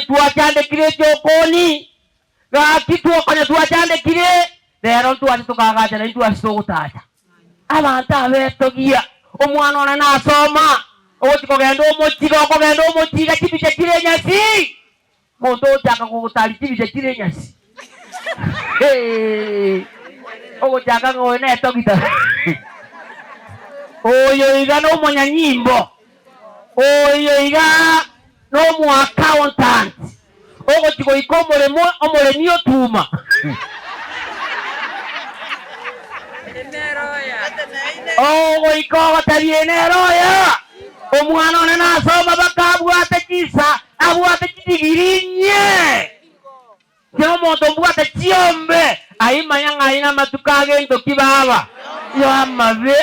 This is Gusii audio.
Onye twachandekire echokoni, gaki twokonya twachandekire, rero ntwase tokaagacha naintwe twase togotacha. Abanto abetogia, omwana one nasoma, ogochia kogenda omochiga okogenda omochiga chibicha chire enyasi. Monto ogochaka kogotaria chibicha chire enyasi. Hee! Ogochaka ng'a oyo netogita. Oyo iga nomonyanyimbo. Oyo iga nomoaccountant. Ogochia goika omoremo omoremi otuma. Ogoika ogotabia nere oyo, omwana one nasoma baka abwate chisa, abwate chidigiri inye. Kera omonto mbwate chiombe, aye manya ng'a aye namatuko agento ki baba? Yo amabe.